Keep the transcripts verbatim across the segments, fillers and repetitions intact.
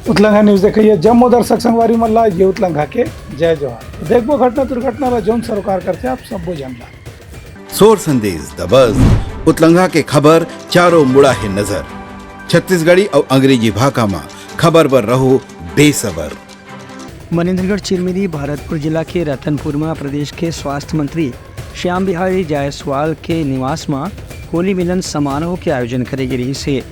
उतलंघा news देखइया जम्मो दर्शक संगवारी मन ला ये उतलंघा के जय जोहार। देखबो घटना दुर्घटना ला जौन सरोकार करथे आप सब्बो झन ला। सोर संदेश दबस, उतलंघा के खबर चारों मुड़ा हे नजर। छत्तीसगढ़ी अउ अंग्रेजी भाखा म खबर बर रहो बेसबर। मनेंद्रगढ़ चिरमिरी भरतपुर जिला के रतनपुर म प्रदेश के स्वास्थ्य मंत्री श्याम बिहारी जायसवाल के निवास म होली मिलन समारोह के आयोजन करे गे रिहिस हे।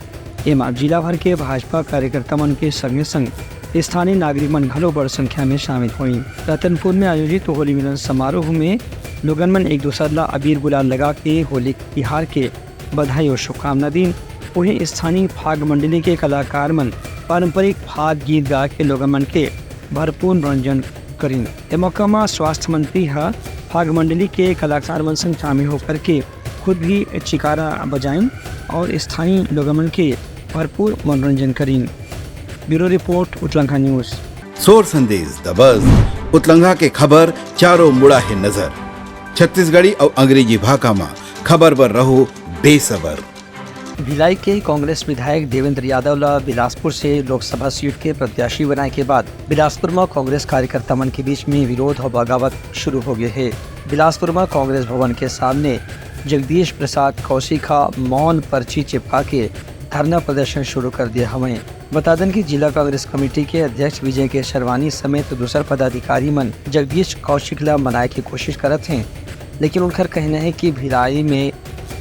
एमा जिला भर के भाजपा कार्यकर्ता मन के संगे संग स्थानीय नागरिक मन घलो बड़ संख्या में शामिल होइन। रतनपुर में आयोजित होली मिलन समारोह में लोगन मन एक दूसर ला अबीर गुलाल लगा के होली तिहार के बधाई और शुभकामना दीन। वहीं स्थानीय फाग मंडली के कलाकार मन पारंपरिक फाग गीत गा के लोगन मन के भरपूर मनोरंजन करीन। ए मौका म स्वास्थ्य मंत्री ह फाग मंडली के कलाकार मन संग शामिल होकर के खुद भी चिकारा बजाइन और स्थानीय लोगन मन के भरपूर मनोरंजन करीन। Bureau report, Utlangha news. सोर संदेश दबस, उतलंघा के खबर चारों मुड़ा हे नजर। छत्तीसगढ़ी अउ अंग्रेजी भाखा म खबर बर रहो बेसबर। भिलाई के कांग्रेस विधायक देवेंद्र यादव ला बिलासपुर से लोकसभा सीट के प्रत्याशी बनाए के बाद बिलासपुर म कांग्रेस कार्यकर्ता मन के बीच में विरोध और बगावत शुरू हो गए हे। बिलासपुर म कांग्रेस भवन के सामने जगदीश प्रसाद कौशिक ह मौन पर्ची चिपका के धरना प्रदर्शन शुरू कर दिए हवय। बता देन कि जिला कांग्रेस कमेटी के अध्यक्ष विजय केसरवानी समेत दूसर पदाधिकारी मन जगदीश कौशिक ला मनाए के कोशिश करत हें, लेकिन उनकर कहना हे कि भिलाई में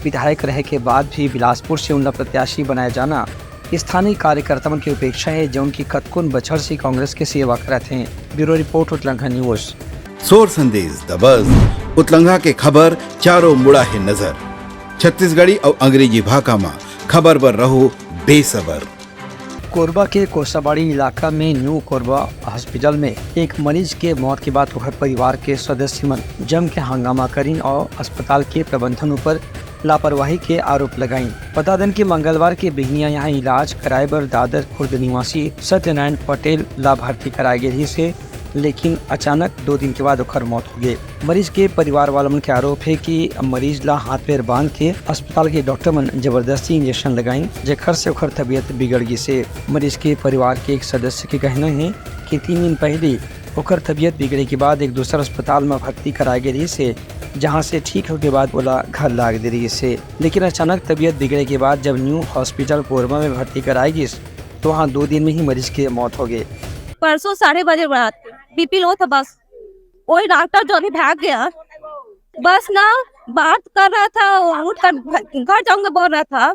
विधायक रहे के बाद भी बिलासपुर से उनला प्रत्याशी बनाए जाना स्थानीय कार्यकर्ता मन के उपेक्षा हे, जौन की कतकोन बछर से कांग्रेस के सेवा करत हें। Bureau report, Utlangha news. सोर संदेश दबस, उतलंघा के खबर चारों मुड़ा हे नजर। छत्तीसगढ़ी अउ अंग्रेजी भाखा म खबर बर रहो बेसबर। कोरबा के कोसाबाड़ी इलाका में न्यू कोरबा हॉस्पिटल में एक मरीज के मौत के बाद ओकर परिवार के सदस्य मन जम के हंगामा करीन और अस्पताल के प्रबंधन ऊपर लापरवाही के आरोप लगाइन। बता देन कि मंगलवार के बिहनिया यहाँ इलाज कराए बर दादर खुर्द निवासी सत्यनारायण पटेल ला भर्ती कराए गे रहिस हे, लेकिन अचानक दो दिन के बाद ओकर मौत हो गए। मरीज के परिवार वाला मन के आरोप हे कि मरीज ला हाथ पैर बांध के अस्पताल के डॉक्टर मन जबरदस्ती इंजेक्शन लगाइन, जेखर से ओकर तबीयत बिगड़ गिस हे। मरीज के परिवार के एक सदस्य के कहना हे कि तीन दिन पहले ओकर तबीयत बिगड़े के बाद एक दूसर अस्पताल म भर्ती कराए गे रहिस हे, जहां से ठीक होए के बाद ओला घर लाग दे रहिस हे, लेकिन अचानक तबीयत बिगड़े के बाद जब न्यू हॉस्पिटल कोरबा में भर्ती कराए गिस, तो वहां दो दिन में ही मरीज के मौत हो गए। परसों साढ़े बजे रात के बीपी लो था बस। वही डॉक्टर जो अभी भाग गया, बस ना बात कर रहा था, वो उठ कर घर जाऊंगा बोल रहा था,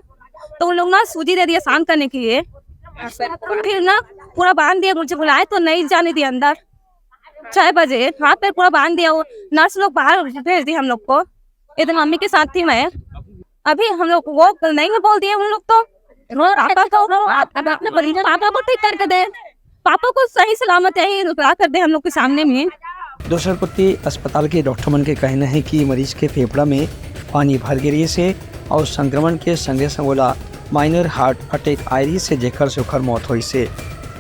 तो उन लोग ना सूजी दे दिया शांत करने के लिए। फिर ना पूरा बांध दिया, मुझे बुलाए तो नहीं जाने दिया अंदर। छह बजे हाथ पैर पूरा बांध दिया, वो नर्स लोग बाहर भेज दी हम लोग को। इधर मम्मी के साथ थी मैं। अभी हम लोग वो नहीं बोल दिए उन लोग तो। पापा को, पापा को ठीक करके दे, पापा को सही सलामत यही रुका कर दे हम लोग के सामने में। दोसर कोति अस्पताल के डॉक्टर मन के कहना हे कि मरीज के फेफड़ा में पानी भर गे रहिस हे और संक्रमण के संगे संग ओला माइनर हार्ट अटैक आए रहिस हे, जेकर से ओकर मौत होइस हे।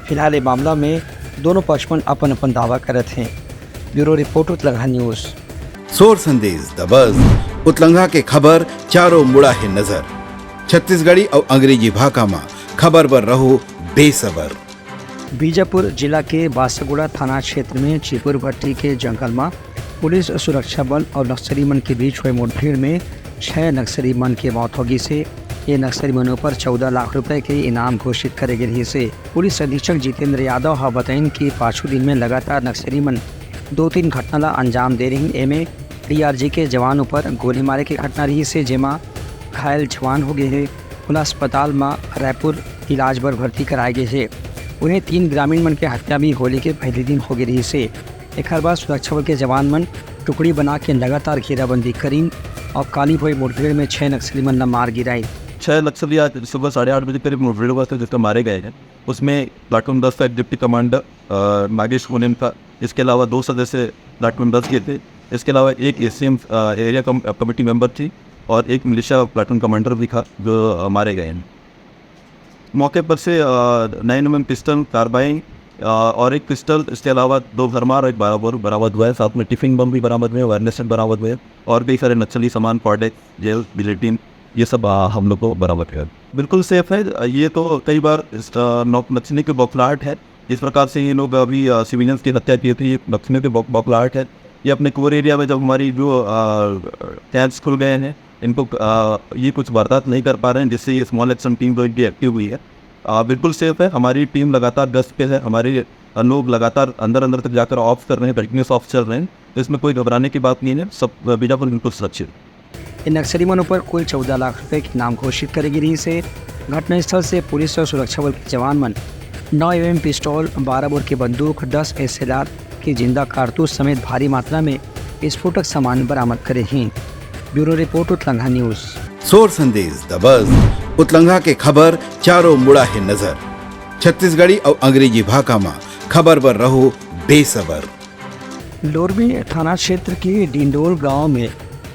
फिलहाल ए मामला में दोनों पक्ष मन अपन अपन दावा करत हें। Bureau report, Utlangha news. सोर संदेश दबस, उतलंघा के खबर चारों मुड़ा हे नजर। छत्तीसगढ़ी अउ अंग्रेजी भाखा म खबर बर रहो बेसबर। बीजापुर जिला के बासागुड़ा थाना क्षेत्र में चिपुर भट्टी के जंगल म पुलिस सुरक्षा बल और नक्सली मन के बीच हुए मुठभेड़ में छह नक्सली मन के मौत हो गिस हे। ये नक्सली मन ऊपर चौदह लाख रुपए के इनाम घोषित करे गे रहिस हे। पुलिस अधीक्षक जितेंद्र यादव ह बताइन कि पाछू दिन में लगातार नक्सली मन दो तीन घटना ला अंजाम दे रहिन। एमे डीआरजी के जवान ऊपर गोली मारे के घटना रहिस हे, जेमा घायल जवान हो गए हे। ओला अस्पताल म रायपुर इलाज बर भर्ती कराए गए हे। उन्हें तीन ग्रामीण मन के हत्या भी होली के पहले दिन हो गए रहिस हे। एखर बाद सुरक्षा बल के जवान मन टुकड़ी बना के लगातार घेराबंदी करीन और काली हुई मुठभेड़ में छह नक्सली मन ला मार गिराइन। छह नक्सली आज सुबह साढ़े आठ बजे करीब मुठभेड़ हुआ था, जिसमें मारे गए हैं। उसमें प्लाटून दस का एक डिप्टी कमांडर, अ, नागेश कोनेम था। इसके अलावा दो सदस्य प्लाटून दस के थे। इसके अलावा एक एसीएम, अ, एरिया कम-, कमेटी मेंबर थी और एक मिलिशिया प्लाटून कमांडर भी था, जो, अ, मारे गए हैं। मौके पर से, अ, नाइन एमएम पिस्टल, कार्बाइन, अ, और एक पिस्टल, इसके अलावा दो भरमार और एक बारह बोर बरामद हुआ है। साथ में टिफिन बम भी बरामद हुए, वायरलेस सेट बरामद हुए और कई सारे नक्सली सामान, कॉर्डेक्स, जेल, बिलेटिन, ये सब, अ, हम लोग को बरामद हुआ है। बिल्कुल सेफ है। ये तो कई बार इस, अ, नौ-, नक्सलियों की बौखलाहट है। जिस प्रकार से ये लोग अभी, अ, सिविलियंस की हत्या किए थे, ये नक्सलियों की बौ-, बौखलाहट है। ये अपने कोर एरिया में जब हमारी जो, अ, कैंप्स खुल गए हैं, इनको, अ, ये कुछ बर्दाश्त नहीं कर पा रहे हैं, जिससे ये स्मॉल एक्शन टीम जो इनकी एक्टिव हुई है, अ, बिल्कुल सेफ है। हमारी टीम लगातार गश्त पे है। हमारे, अ, लोग लगातार अंदर अंदर तक जाकर ऑप्स कर रहे हैं, कंटिन्यूस ऑप्स चल रहे हैं। तो इसमें कोई घबराने की बात नहीं है। सब, अ, बीजापुर बिल्कुल सुरक्षित है। इन नक्सली मन ऊपर कुल चौदह लाख रुपए के इनाम घोषित करे गे रहिस हे। घटनास्थल से पुलिस और सुरक्षा बल के जवान मन नौ एमएम पिस्तौल, बारह बोर के बंदूक, दस एसएलआर के जिंदा कारतूस समेत भारी मात्रा में विस्फोटक सामान बरामद करे हैं। Bureau report, Utlangha news. सोर संदेश दबस, उतलंघा के खबर चारों मुड़ा हे नजर। छत्तीसगढ़ी अउ अंग्रेजी भाखा म खबर बर रहो बेसबर। लोरमी थाना क्षेत्र के डिंडोल गांव में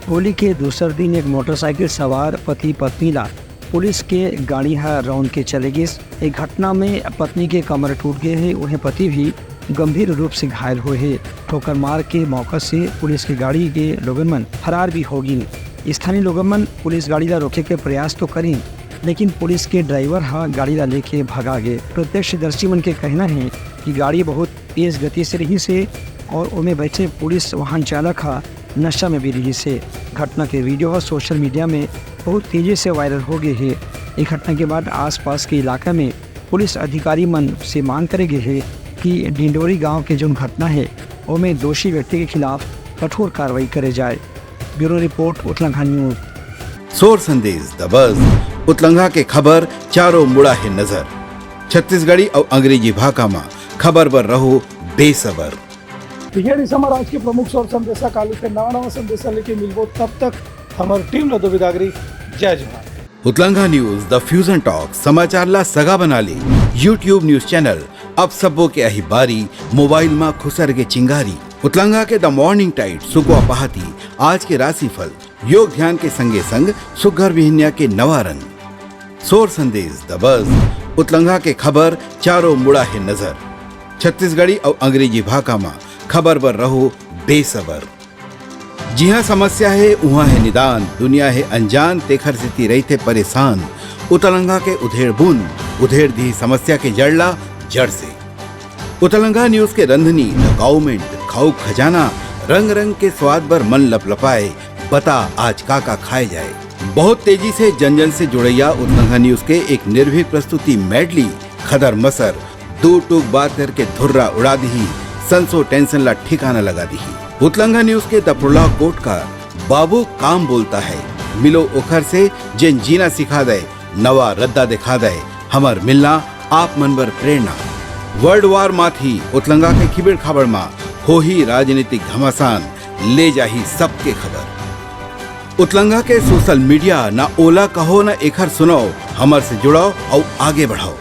होली के दूसर दिन एक मोटरसाइकिल सवार पति पत्नी ला पुलिस के गाड़ी ह रौंद के चले गिस। ए घटना में पत्नी के कमर टूट गए हे, उहें पति भी गंभीर रूप से घायल होए हे। ठोकर मार के मौका से पुलिस के गाड़ी के लोगन मन फरार भी हो गिन। स्थानीय लोगन मन पुलिस गाड़ी ला रोके के प्रयास तो करिन, लेकिन पुलिस के ड्राइवर ह गाड़ी ला लेके भगा गे। प्रत्यक्षदर्शी मन के कहना हे कि गाड़ी बहुत तेज गति से रहिस हे और ओमे बैठे पुलिस वाहन चालक ह नशा में भी रहिस हे। घटना के वीडियो ह सोशल मीडिया में बहुत तेजी से वायरल हो गए हे। ए घटना के बाद आसपास के इलाका में पुलिस अधिकारी मन से मांग करे गए हे कि डिंडोरी गांव के जोन घटना हे, ओमे दोषी व्यक्ति के खिलाफ कठोर कार्रवाई करे जाए। Bureau report, Utlangha news. सोर संदेश दबस, उतलंघा के खबर चारों मुड़ा हे नजर। छत्तीसगढ़ी अउ अंग्रेजी भाखा म खबर बर रहो बेसबर। तो ये रहिस हमर आज के प्रमुख सोर संदेशा। काली फिर नवा नवा संदेशा लेके मिलबो, तब तक हमर टीम ला दो बिदागरी। जय जोहार। उतलंघा न्यूज, द फ्यूजन टॉक, समाचार ला सगा बना ले। YouTube न्यूज चैनल, अब सबो के अही बारी, मोबाइल मा खुसर के चिंगारी। उतलंघा के द मॉर्निंग टाइड, सुकवा पहाती, आज के राशिफल, योग ध्यान के संगे संग सुघर बिहनिया के नवा रंग। सोर संदेश दबस, उतलंघा के खबर चारों मुड़ा हे नजर। छत्तीसगढ़ी अउ अंग्रेजी भाखा मा खबर बर रहो बेसबर। जिहाँ समस्या हे, उहाँ हे निदान, दुनिया हे अनजान, तेखर सेती रहिथे परेशान। उतलंघा के उधेड़ बुन, उधेड़ दिही समस्या के जड़ ला जड़ से। उतलंघा न्यूज के रंधनी, द गाउमेंट, खाऊ खजाना, रंग रंग के स्वाद बर मन लपलपाए, बता आज का का खाए जाए। बहुत तेजी से जन जन से जुड़ैया उतलंघा न्यूज के एक निर्भीक प्रस्तुति मेडली, खदर मसर, दू टूक बात करके धुर्रा उड़ा दिही, संसो टेंशन ला ठिकाना लगा दिही। उतलंघा न्यूज के द प्रोलॉग कोट का बाबू काम बोलता है, मिलो ओखर से जेन जीना सिखा दे, नवा रद्दा दिखा दे, हमर मिलना आप मन बर प्रेरणा। वर्ल्ड वार माथी उतलंघा के खिबेड़ खाबड़ मा होही राजनीतिक घमासान, ले जाही सबके खबर। उतलंघा के सोशल मीडिया, ना ओला कहो ना एखर सुनाओ, हमर से जुड़ाओ अउ आगे बढ़ाओ।